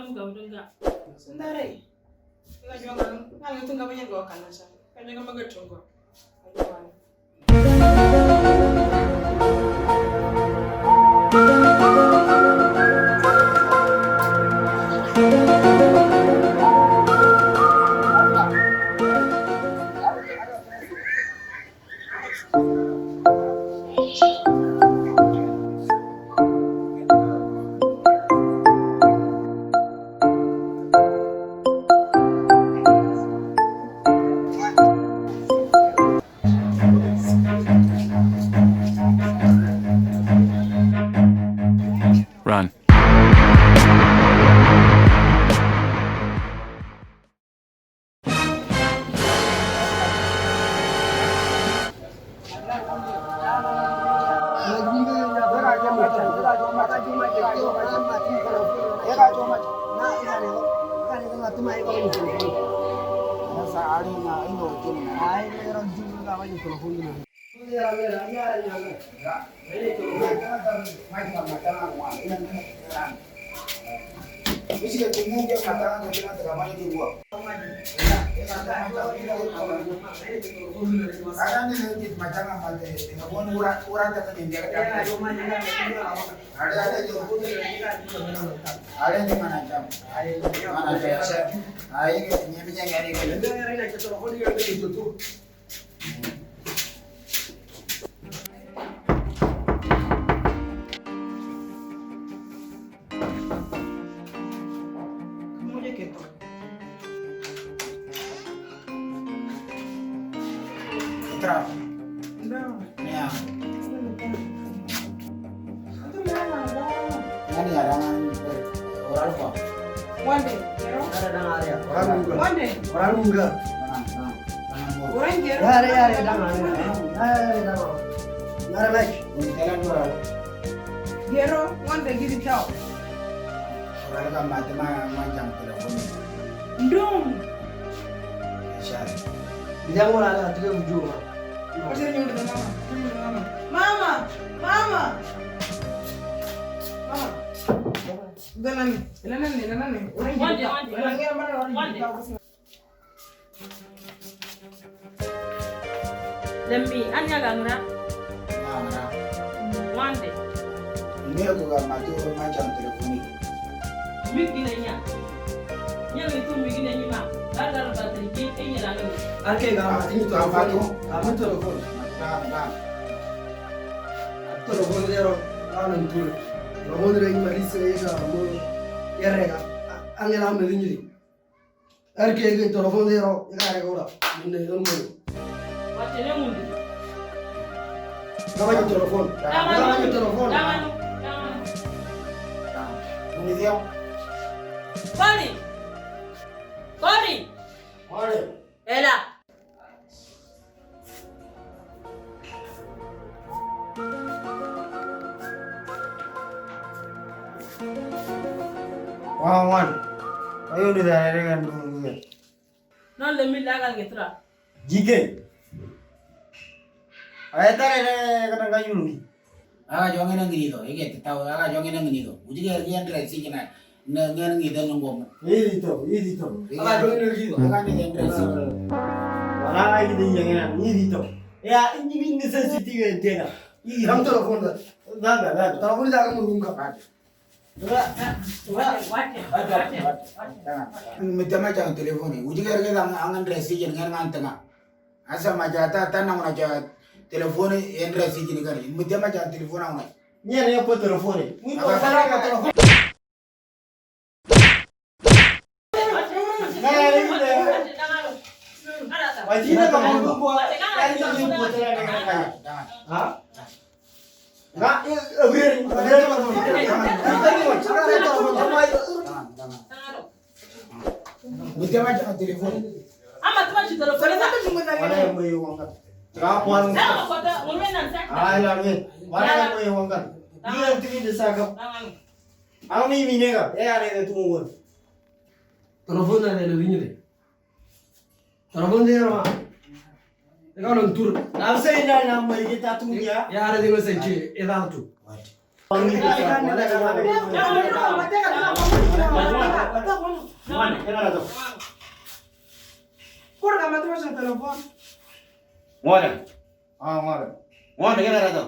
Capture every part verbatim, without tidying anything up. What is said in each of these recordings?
Tunga, tunga. Sundare. Tunga juga kan. Kan tunga banyak gua kan, Nasha. Kan juga maga tunga. Run. Entra. Ya. Nani ya, orang orang apa? Wande. Ada orang ada. Orang orang. Wande. Orang orang. Orang orang. Orang orang. Yare, yare, dang, dang, dang. Yare, dang. Yare, baik. Ini orang orang. Gero, wande, gidi, ciao. Orang kan mati mah, mah jam telepon. Ndung. Siapa? Dia mau ada tiga ujung. Mama, mama, mama. Mama. Udah nani, udah nani, udah nani. Wande, wande, wande. Wande. Lembi, ani aga ngra? Nga ngra. Wande. Nge ko ga matu ma jam telefoni. Mi gine nya. Nya mi tu mi gine nya ma. Gar gar batri ki e nya la ngra. Arke ga matu tu am fatu. Am telefon. Ga ga. Telefon de ro. Ga nan tu. Telefon de nya ma ri se ga mo. Ya re ga. Angela me ni. Arke ke telefon de ro, ka re ko ra. Minde yo mo. Wa tele mundi. Dama ni telefon. Dama ni telefon. Dama ni. Dama ni. Mundi dia. Kori. Kori. Kori. Ela. Wan, wan. Ayo di daerah kan dulu ya. Non le mila kan getra. Jike. Ayah tak ada kena kayu lagi. Aga jonge na ngiri do, ege te tau, aga jonge na ngiri do. Uji ke ergi andre si kena, na ngan ngi dan nungom. Iri to, iri to. Aga jonge na ngiri do. Aga ni andre si. Wala ai di yang na ngiri to. Ya, ini bin necessity ke dia. Iri. Ram telefon da. Da da da. Telefon da kamu rungka. Wala, wala, wala. Mitama jang telefon. Uji ke ergi ang andre si kena ngan tengah. Asa ma ja ta, ta na una ja telefone en resi jini kari. Mutia ma ja telefone una. Nya ne po telefone. Mu ko sara ka telefone. Wajina ka mo ko. Ha? Na, e, e, Mutia ma ja telefone. Ama tuma ci telefone. Wala ya mo yo wanga. Tra kwan. Sama kota, ngome nan sa. Ai la me. Wala ya mo yo wanga. Ni an tini de saka. Ang mi mi nega. E are de tu mo. Telefon na de lo vinyo de. Telefon de ro. E ka non tur. Na se na na mo ke ta tu ya. Ya are de mo se che. E da tu. What? Ngare. Ah, ngare. Ngare, ngare to.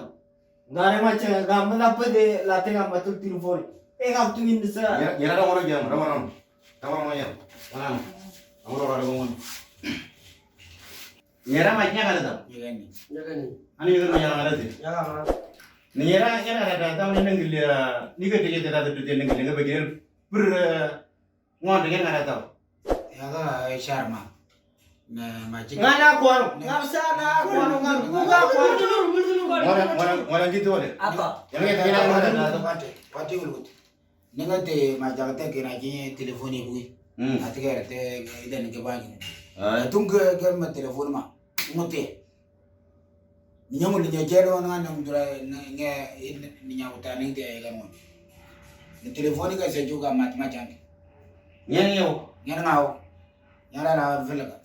Ngare ma che, ga ma na pe de la te ga ma tu tin fori. E ga tu in sa. Yara, yara, ngare, yara, ngare, ngare. Ngare, ngare, ngare. Ngare, ngare, ngare. Nyera ma nya ngare to. Ani yara ma nya ngare to. Ni yara nya ngare to, ta ni nang le, ni ke te te ta te te nang le, ke begin. Pur, ngare, nya ngare to. Yaga, eh, Sharma. Na, ma chik. Ngana kuan, ngam sa na kuan, ngam ku ga kuan. Ngare, ngare, ngare gitu le. Apa? Yang itu yang ngare to. Pati, pati ulut. Ninga te ma jaga te kena ki telephone bui. Hmm. Ati ke te ida ni ke bangi. Ai. Tung ke ke ma telephone ma. Mote. Nyamu ni nyajero na na mudura nge ni nyamu ta ni te ga mo. Ni telephone ka se juga mat ma jang. Nyen yo. Nyen ngao. Nyara la velaga.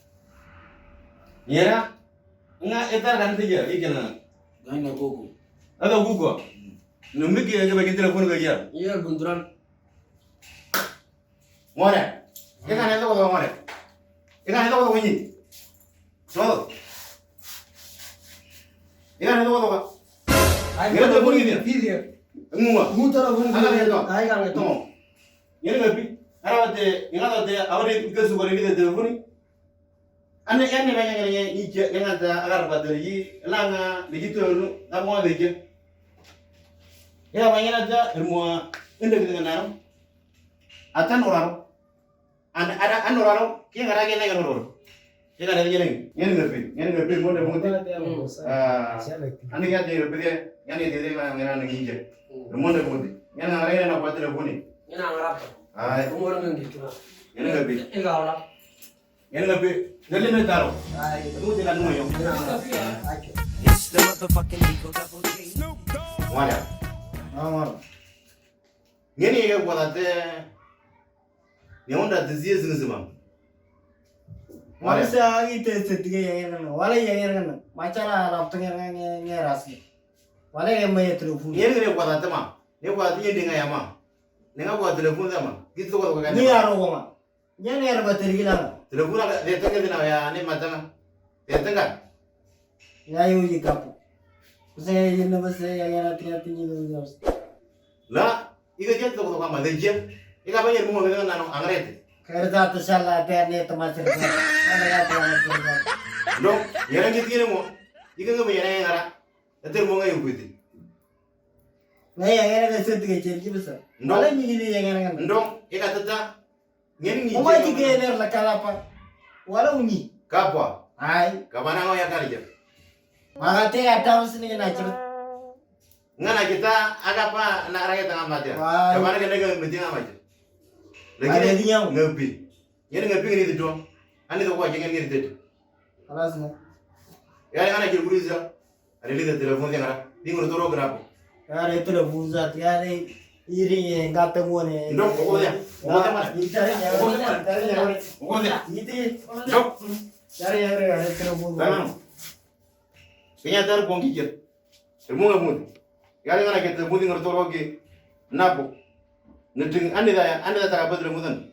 Nyera. Nga etar kan te ya ikena. Gana gogo. Ada gogo. No miki ya ke bagi telephone ga ya. Iya bunduran. Ngore. Ika ne to ngore. Ika ne to ngore ni. So. Ika ne to ngore. Ai, ngore to ngore ni. Iya. Nguma. Muta la bunduran. Aka ne to. Ai, ka ne to. Ngene ngapi? Ara te, ngata te, awre ke su kore ni te telephone. Ane, ane banya ngene ni je, ngata agar bateri, langa, digitu nu, kamu ada je. Ya, banya na ja, semua, ende kita kenal. Atan orang. An, ada an orang, kia ngara kia nai orang. Kia ngara kia nai. Yang ngerti, yang ngerti, mau dah mau. Ah, ane kia dia ngerti dia, yang dia dia mana mana ni je. Mau dah mau. Yang ngara yang nak buat telephone ni. Yang ngara apa? Ah, umur nang gitu lah. Yang ngerti. Enggak lah. Yang ngerti. Jadi ni taruh. Itu dia kan mau yang. It's the motherfucking Eagle Double G. Mana? Ah, mana? Ngene ye kwa te. Ni onda te zie zin zima. Wala sa agi te se tige ye ngana. Wala ye ngana. Machara rap te ngana nge nge rasi. Wala ye me telephone. Ngene ngene kwa te ma. Ne kwa te ye dinga ya ma. Ne nga kwa telephone da ma. Gitu kwa kwa. Ni aro kwa ma. Nyene yar bateri gila. Telephone ka de tanga dina ya ne matanga. De tanga. Ya yo yi kapo. Kuse yinna base ya yara tiya tinyi do. La, iga jet to ko ma de je. Iga ba yer mo ga na no angrete. Kare da to shala te ne to ma sir. Ana ya to ma sir. No, yara ngi tine mo. Iga ga ba yara yara. Eter mo ga yo kuti. Na ya yara ga se tige chen ki basa. No. Ala ni ni ya yara ga. No, iga tata. Ngeni ngi. Uma jike ner la kalapa. Wala uni. Kapwa. Ai. Kabana ngo ya karja. Magate atau sini na chip. Ngana kita agapa na raya tanga mati. Ai. Kabana kena ke mati nga mati. Lagi dia ngapi. Ngeni ngapi ngeni itu. Ani to kwa ngeni itu. Kalas na. Ya ngana kiri kuriza. Ari lida telephone dia ngara. Di ngoro toro grapo. Yare telephone za yare iri ngate mone. Ndo ko dia. Ko dia mana? Itare ya. Ko dia mana? Itare ya. Ko dia. Iti. Ndo. Yare yare yare telephone. Tamam. Kenya tar kongi je. Telephone mo. Yare ngara ke telephone ngoro toro ke. Napo. Neting ande da ande da ta ka telephone.